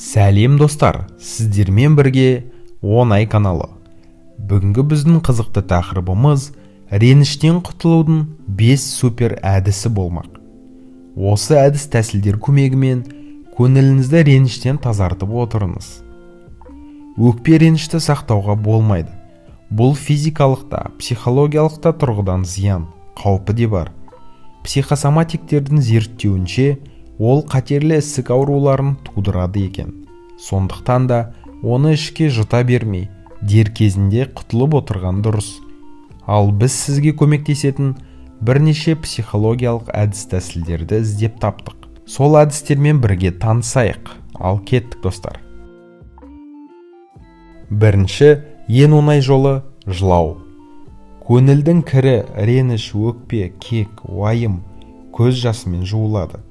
Сәлем, достар! Сіздермен бірге Оңай каналы. Бүгінгі біздің қызықты тақырыбымыз реніштен құтылудың 5 супер әдісі болмақ. Осы әдіс тәсілдер көмегімен көңіліңізді реніштен тазартып отырыңыз. Өкпе, ренішті сақтауға болмайды. Бұл физикалық та, психологиялық та тұрғыдан зиян, қаупі де бар. Психосоматиктердің зерттеуінше, ол қатерлі ісік ауруларын тудырады екен. Сондықтан да оны ішке жұта бермей, дер кезінде құтылып отырған дұрыс. Ал біз сізге көмектесетін бірнеше психологиялық әдіс тәсілдерді іздеп таптық. Сол әдістермен бірге танысайық. Ал кеттік, достар! Бірінші, ең оңай жолы – жылау. Көңілдің кірі, реніш, өкпе, кек, уайым көз жасымен жуылады.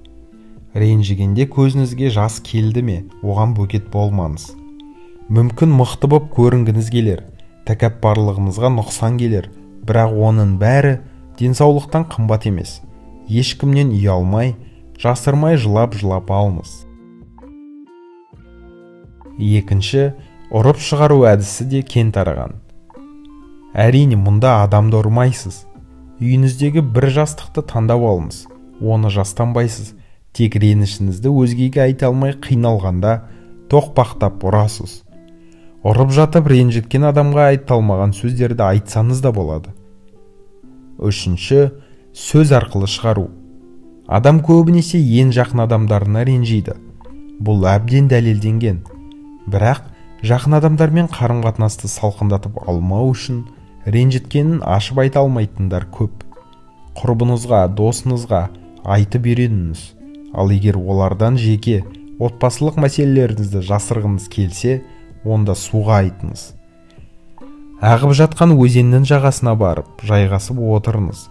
Ренжігенде көзіңізге жас келді ме, оған бөгет болмаңыз. Мүмкін, мықты боп көрінгіңіз келер, тәкаппарлығыңызға нұқсан келер, бірақ оның бәрі денсаулықтан қымбат емес. Ешкімнен ұялмай, жасырмай жылап-жылап алыңыз. Екінші, ұрып шығару әдісі де кең тараған. Әрине, мұнда адамды ұрмайсыз. Үйіңіздегі бір жастықты таңдап алыңыз. Оны жастанбайсыз, тек ренішіңізді өзгеге айта алмай қиналғанда тоқпақтап ұрасыз. Ұрып жатып ренжіткен адамға айта алмаған сөздерді айтсаңыз да болады. Үшінші, сөз арқылы шығару. Адам көбінесе ең жақын адамдарына ренжиді. Бұл әбден дәлелденген. Бірақ жақын адамдармен қарым-қатынасты салқындатып алмау үшін ренжіткенін ашып айта алмайтындар көп. Құрбыңызға, досыңызға айтып үйреніңіз. Ал егер олардан жеке, отбасылық мәселелеріңізді жасырғыңыз келсе, онда суға айтыңыз. Ағып жатқан өзеннің жағасына барып жайғасып отырыңыз.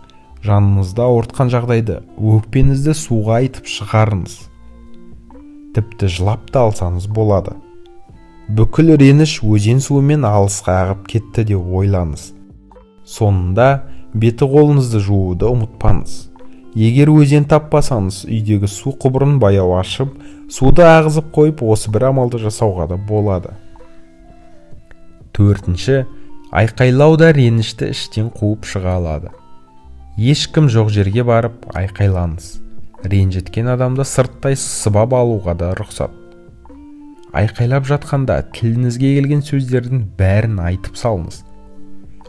Жаныңызды ауыртқан жағдайды, өкпеңізді суға айтып шығарыңыз. Тіпті жылап та алсаңыз болады. Бүкіл реніш өзен суымен алысқа ағып кетті деп ойлаңыз. Соңында беті қолыңызды жууды ұмытпаңыз. Егер өзен таппасаңыз, үйдегі су құбырын баяу ашып, суды ағызып қойып, осы бір амалды жасауға да болады. Төртінші, айқайлау да ренішті іштен қуып шыға алады. Ешкім жоқ жерге барып айқайлаңыз. Ренжіткен адамды сырттай сыбап алуға да рұқсат. Айқайлап жатқанда тіліңізге келген сөздердің бәрін айтып салыңыз.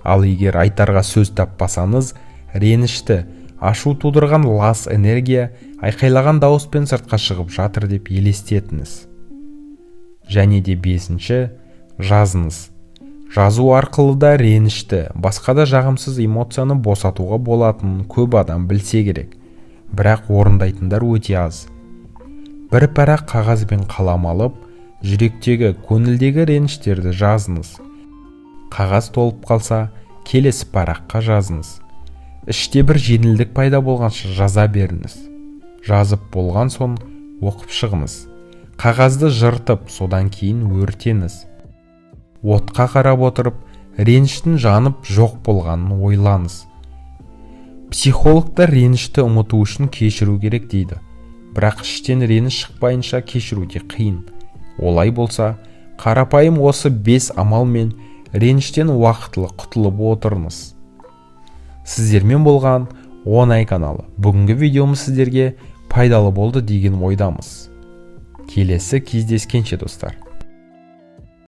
Ал егер айтарға сөз таппасаңыз, ренішті, ашу тудырған лас энергия айқайлаған дауыспен сыртқа шығып жатыр деп елестетіңіз. Және де бесінші, жазыңыз. Жазу арқылы да ренішті, басқа да жағымсыз эмоцияны босатуға болатынын көп адам білсе керек, бірақ орындайтындар өте аз. Бір парақ қағаз бен қалам алып, жүректегі, көңілдегі реніштерді жазыңыз. Қағаз толып қалса, келесі параққа жазыңыз. Іште бір жеңілдік пайда болғанша жаза беріңіз. Жазып болған соң оқып шығыңыз. Қағазды жыртып, содан кейін өртеңіз. Отқа қарап отырып, реніштің жанып жоқ болғанын ойлаңыз. Психологтар ренішті ұмыту үшін кешіру керек дейді. Бірақ іштен реніш шықпайынша кешіру де қиын. Олай болса, қарапайым осы бес амалмен реніштен уақытылы құтылып отырыңыз. Сіздермен болған Оңай каналы. Бүгінгі видеомыз сіздерге пайдалы болды деген ойдамыз. Келесі кездескенше, достар!